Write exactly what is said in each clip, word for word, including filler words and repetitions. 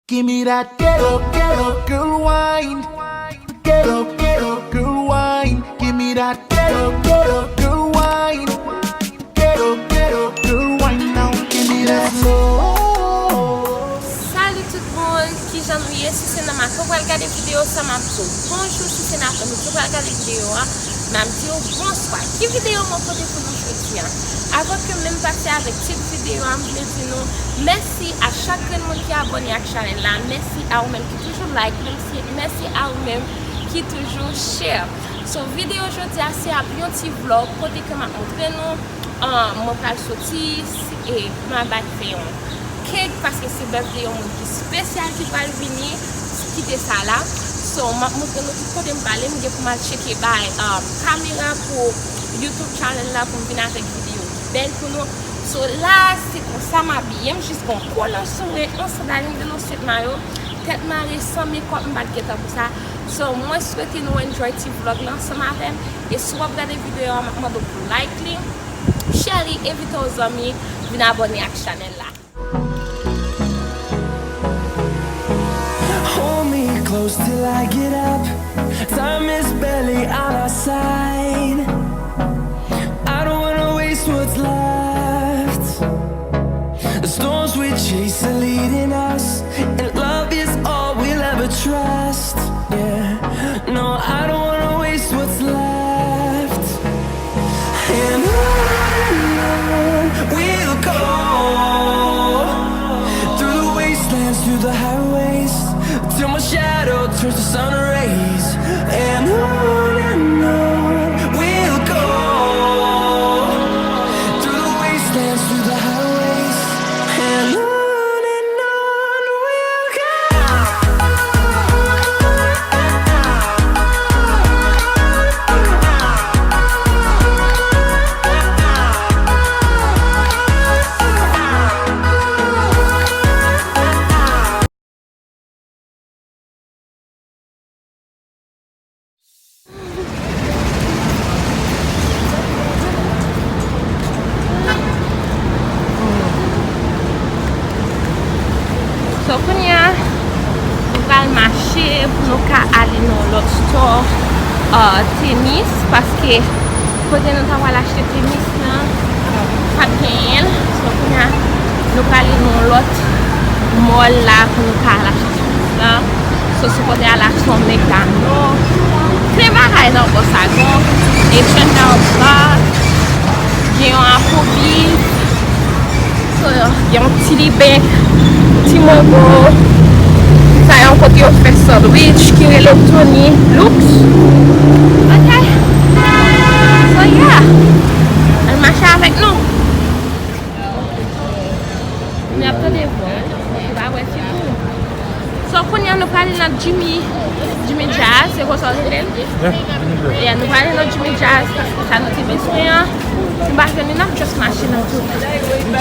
Give me that ghetto, ghetto girl wine. Ghetto, ghetto girl wine. Give me that ghetto, ghetto girl wine. Ghetto, ghetto girl wine now. Give me that slow. Salut tout moun, kijan nou ye? Si se nan maten w pral gade videyo sa, m ap di w bonjou. Si se nan aprèmidi w pral gade videyo a, m ap di w bonswa. Ki videyo mwen pote pou nou jodi a? Avan ke menm pase avèk tit videyo a, m vle di nou mèsi a chak grenn moun ki abòne ak chanèl la. Mèsi a ou menm ki toujou like, mèsi, mèsi a ou menm ki toujou share. So, videyo jodi a se ap yon ti vlog kote ke m ap montre nou, um, mwen pral soti, si, e pou m al bay fè yon cake, paske se birthday yon moun ki espesyal ki pral vini kite sa la. So, m ap montre nou tout kote m prale, m gen pou m al tcheke bay, um, kamera pou YouTube channel la pou m vin avèk videyo ki bèl pou nou. So, la, se konsa m abiye, m jis gen yon kolan sou mwen, yon sandal, yon dlo sèt mayo, tèt mare, san makeup, m pa t gen tan pou sa. So, mwen swete nou enjoy ti vlog la ansanm avè m. E si w ap gade videyo a, m ap mande w pou like li, share li, envite w zanmi, vin abòne ak chanèl la. Hold me close till I get up. Time is barely on our side. I don't wanna waste what's left. The storms we chase are leading us, and love is all we'll ever trust. Yeah, no, I don't wanna waste what's left. And on and on we'll go, through the wastelands, through the highways, till my shadow turns to sun rays. And on and on we'll go, through the wastelands, through the highways, and on and on we'll go. So, kounye a, nou pral mache pou nou ka ale nan yon lòt store, uh, tenis, paske kote nou ta pral achte tenis lan, pa t genyen l. So, kounye a, nou prale nan yon lòt mall la pou nou ka al achte tenis lan. So, sou kote a la, se yon Mega Nò. Plen bagay nan bò sa. Gen H and R Block, gen yon Applebee's. So, gen yon T D Bank, T-Mobile. Sa yon kote yo fè sandwich ki rele Tony Lux. Ok. So, yeah. Ann mache avèk nou. Nou ap tande vwa. Ou pa wè figi w. So, kounye a nou prale nan Jimmy, Jimmy Jazz, se konsa w rele l? Yeah, Jimmy Jazz. Yeah, nou prale nan Jimmy Jazz, paske sa nou te bezwen an, nou pa jwenn li, n ap just mache nan tout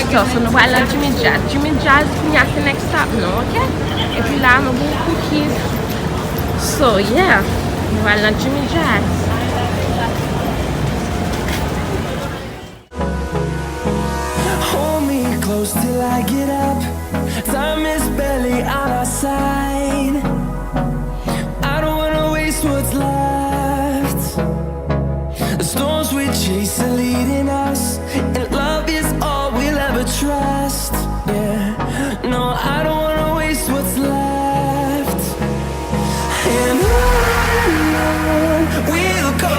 store. So, nou prale nan Jimmy Jazz. Jimmy Jazz, kounye a se next stop nou, ok? Epi la, nou gen cookies. So, yeah, nou prale nan Jimmy Jazz. Hold me close till I get up. Time is barely on our side. I don't wanna waste what's left. The storms we chase are leading us, and love is all we'll ever trust. Yeah, no, I don't wanna waste what's left. And on and on we'll go,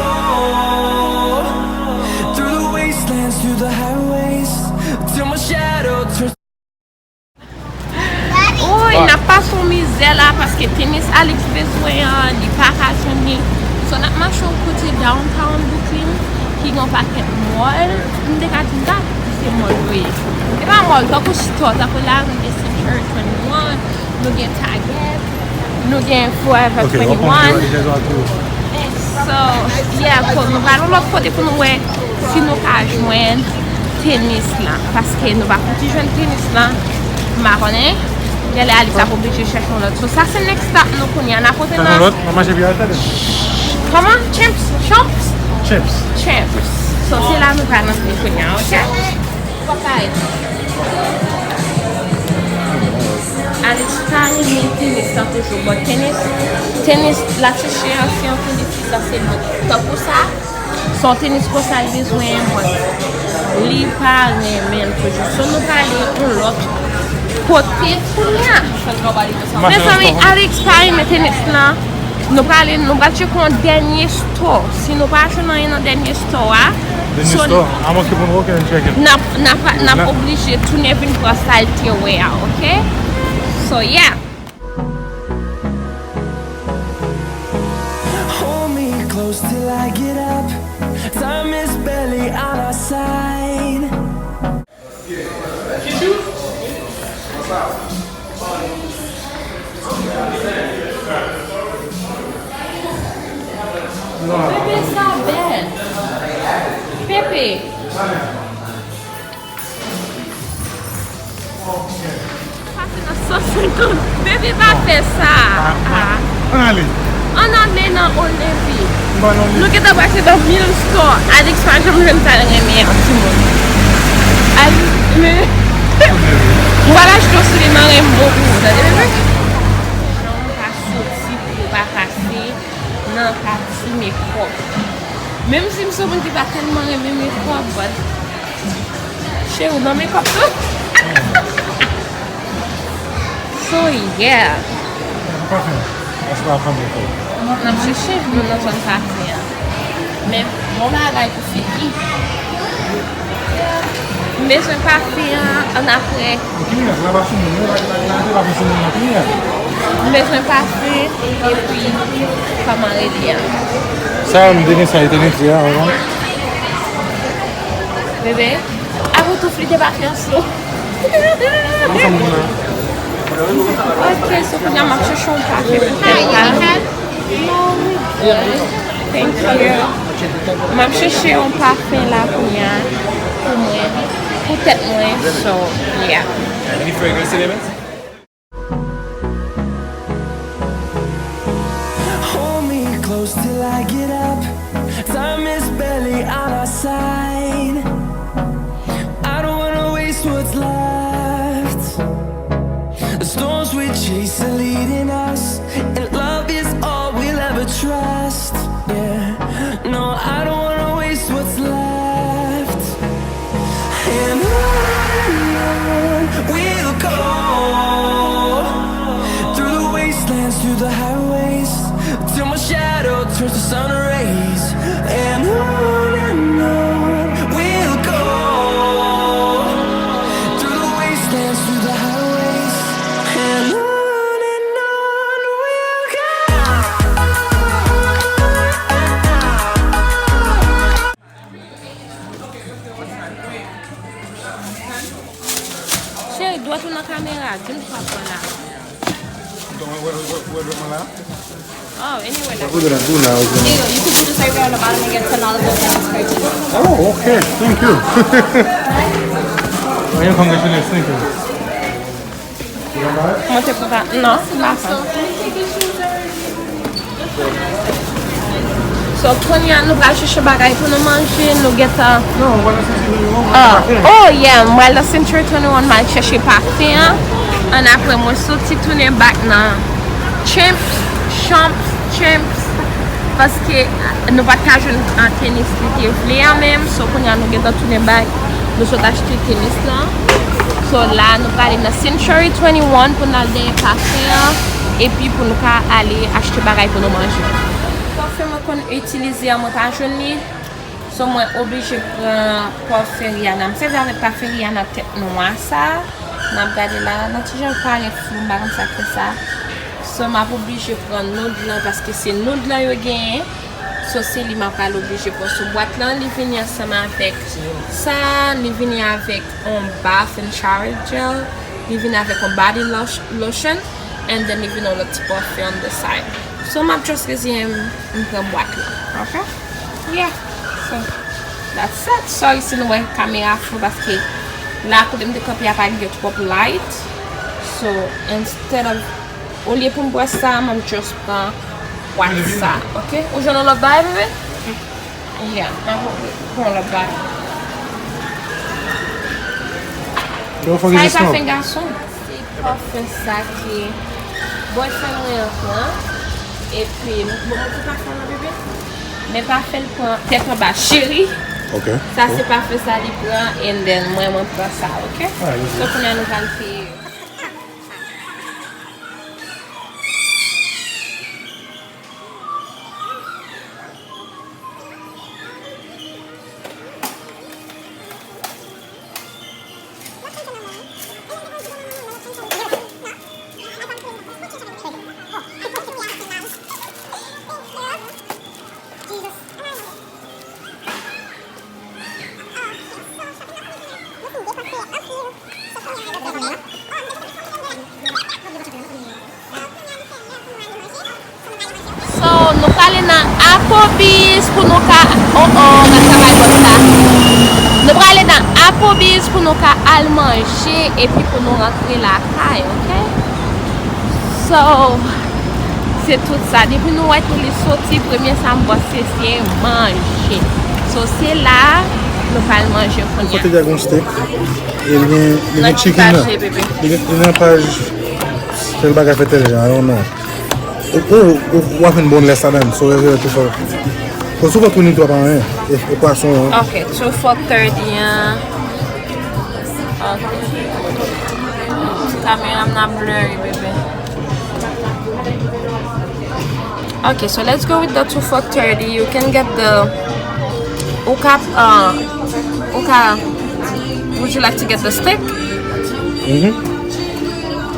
through the wastelands, through the highways, till my shadow turns. Woy, n ap pase yon mizè la, paske tenis Alix bezwen an, li pa ka jwenn li. So, n ap mache yon kote downtown Brooklyn, ki gen yon pakèt mall. M te ka di, m ta di se mall vre. E pa mall, tankou store, tankou la, nou gen Century twenty-one, nou gen Target, nou gen Forever twenty-one. So, yeah, so nou pral yon lòt kote pou nou wè si nou ka jwenn tenis lan. Paske nou pa fouti jwenn tenis lan. M pa konnen. Genlè Alix ap oblije chèche yon lòt. So, sa se next stop nou kounye a. N ap poze nan. Chèche yon lòt, nan mache pi al fè. Kòman? Champs? Champs? Champs. Champs. So, se la nou pral rantre kounye a, ok? Papa. Alex pa renmen tenis lan toujou, but tenis, tenis la chèche an, se yon tenis ki sanse bon. Tankou sa, se yon tenis konsa l bezwen, but li pa renmen l toujou. So, nou prale yon lòt kote kounye a. Mezanmi, Alex pa renmen tenis lan. Nou prale, nou pral tcheke yon dènye store. Si nou pa jwenn anyen nan dènye store a, Dènye store, amwens ke pou nou, ok, n tcheke. N ap, n ap, n ap oblije tounen vin pran sa l te wè a, ok? So, yeah. Hold me close till I get up. Time is barely on our side. Pepe sa bèl. Pepe. Pase nan san senkant. Bebe pa fè sa. Ah. Ann ale. Ann ale nan Old Navy. Nou gentan pase nan mil store. Alex pa janm jwenn sa l renmen an, timoun. Alex, men. M pral achte yon soulye mare m bon pou ou, tande, bebe? Jan m pa soti pou yo pa pase nan pati mekòp. Menm si m se yon moun ki pa tèlman renmen mekòp, but Cheri, w nan mekòp tou? So, yeah. Pafen. Èske w ap pran mekòp? N ap chèche moun nan zòn pafen an. Men, bon bagay pou figi. M bezwen pafen an, annapre. Kounya, la pa sou moun, la, la, la, la pa sou moun nan kounya. M bezwen pafen, epi, kòman rele a? Sa, m te gen sa, etènite a, avan. Bebe, apre tou, fli te pa fè anso. Ok, so kounya m ap chèche yon pafen pou tèt la. Thank you. M ap chèche yon pafen la kounya pou mwen, pou tèt mwen. So, yeah. Any fragrance elements? Hold me close till I get up. Time is barely on our side. I don't wanna waste what's left. The storms we chase are leading us, and love is all we'll ever trust. Yeah, no, I don't wanna waste what's left. And on and on we'll go, through the wastelands, through the highways, till my shadow turns to sun rays. And on and on we'll go, through the wastelands, through the highways, and on and on we'll go. Cheri, dwèt ou nan kamera, di m sa w ap pran la. Oh, anyway, la. Hey, you could do this right there on the bottom and get ten dollars off the next purchase. Oh, okay. Thank you. Oh, yeah, congratulations. Thank you. Mwen te pran, non, m pa pran. So, kounye a, nou pral chèche bagay pou nou manje, nou gentan. Ah, oh, yeah, m pral nan Century twenty-one, m al chèche pafen an. Annapre, mwen soti tounen back nan Champs, Champs, Champs. Paske nou pa t ka jwenn, ah, tenis li te vle a menm. So, kounye a nou gentan tounen back. Nou sot achte tenis lan. So, la, nou prale nan Century twenty-one pou n al dèyè pafen an. Epi pou nou ka ale achte bagay pou nou manje. Pafen mwen konn itilize a, mwen pa jwenn li. So, mwen oblije pran pafen Rihanna. M sèvi avèk pafen Rihanna tèt nwa sa. N ap gade la, nan ti jan l parèt flou, m pa konn sa k fè sa. So, m ap oblije pran Nude lan, paske se Nude lan yo genyen. So, se li m ap pral oblije pran sou bwat lan. Li vini ansanm avèk sa, li vini avèk yon Bath and Shower Gel, li vini avèk yon Body Lotion, and then li vini yon lòt ti pafen on the side. So, m ap just reziyen m, m pran bwat lan, ok? Yeah, so, that's it. Sorry si nou wè kamera flou, paske la kote m te kanpe a pa gen twòp light. So, instead of, olye pou m pran sa, m ap just pran bwat sa, ok? Ou jwenn yon lòt bagay, bebe? Yeah, m ap pran yon lòt bagay. Sa e pafen gason. Pafen sa ki boyfriend mwen an pran. Epi, bon, mwen te pa fè nan bebe. Men pafen l pran tèt anba cheri. Ok. Sa se pafen sa li pran, and then mwen, mwen pran sa, ok? Alright, let's go. So, kounye a nou pral fè. So, nou prale nan Applebee's pou nou ka, oh, oh, gad travay bòs la. Nou prale nan Applebee's pou nou ka al manje epi pou nou rantre lakay, ok? So, se tout sa. Depi nou wè ke li soti, premye sa m panse se manje. So, se la nou pral manje kounye a. Kote y a gon steak? E li gen, li gen chicken nan. Li gen, li gen paj. Sèl bagay fè tèl jan, I don't know. Ou, ou, ou, w ap jwenn boneless ladan, so rezève tou fò. Fò souvan tou ni twa pa anyen, e, e pwason an. Ok, two for thirty an. Ok. Kamera m nan blurry, bebe. Okay, so let's go with the two for thirty. You can get the, ou ka, uh, ou ka, would you like to get the steak? Mm-hmm.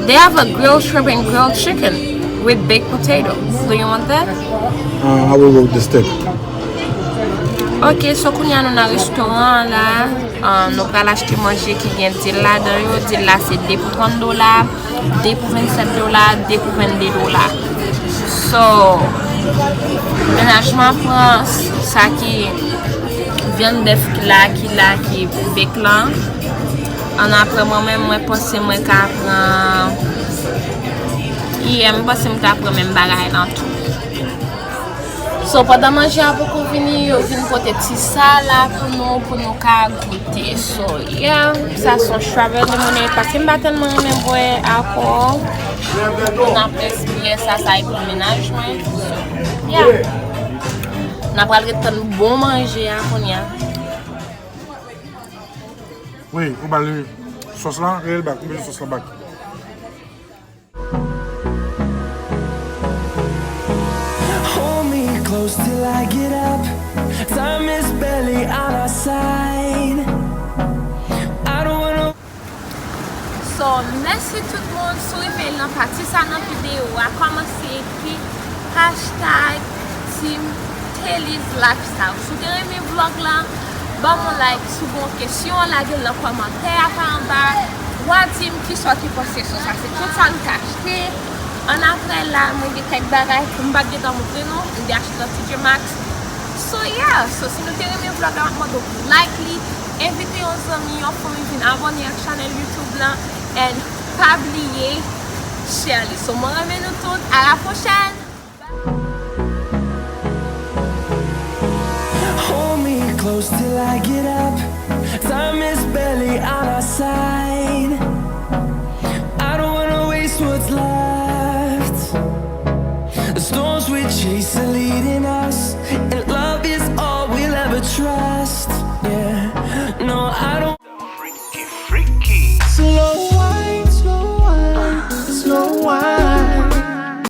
They have a grilled shrimp and grilled chicken with baked potato. Do you want that? Uh, I will go with the steak. Ok, so kounye a nou nan restoran an la. Uh, nou pral achte manje ki gen dil ladan yo. Dil la se de pou trant dola, de pou vennsèt dola, de pou vennde dola. So, mennaj mwen pran sa ki vyann bèf ki la, ki la, ki bake lan. An apre mwen menm, mwen panse mwen ka pran, yeah, mwen panse mwen ka pran menm bagay lan tou. So, pandan manje a poko vini, yo vin pote ti sa la pou nou, pou nou ka goute. So, yeah, sa se yon strawberry lemonade, paske m pa tèlman renmen bwè alkòl. N ap espere sa, sa e pou mennaj mwen. So, yeah. N ap pral ret tann bon manje a kounye a. Wi, ou ba li sòs la, rele l bak, ou bezwen sòs la bak. Hold me close till I get up. Time is barely on our side. I don't wanna So, mèsi tout moun. Si w rive nan pati sa nan videyo a, kòmanse ekri hashtag Team Thelly's Lifestyle. Si w te renmen vlòg la, ban m yon like. Si w gen yon kesyon, lage l nan kòmantè a pa anba. W a di m kisa w te panse sou sa. Se tout sa nou te achte. Annapre la, mwen gen kèk bagay ke m pa t gentan montre nou. M te achte nan T J Maxx. So, yeah. So, si nou te renmen vlòg la, m ap mande w pou like li. Envite yon zanmi, yon fanmi vin abòne ak chanèl YouTube lan. And pa bliye share li. So, mwen renmen nou tout. À la prochaine! Hold me close till I get up. Time is barely on our side. I don't wanna waste what's left. The storms we chase are leading us, and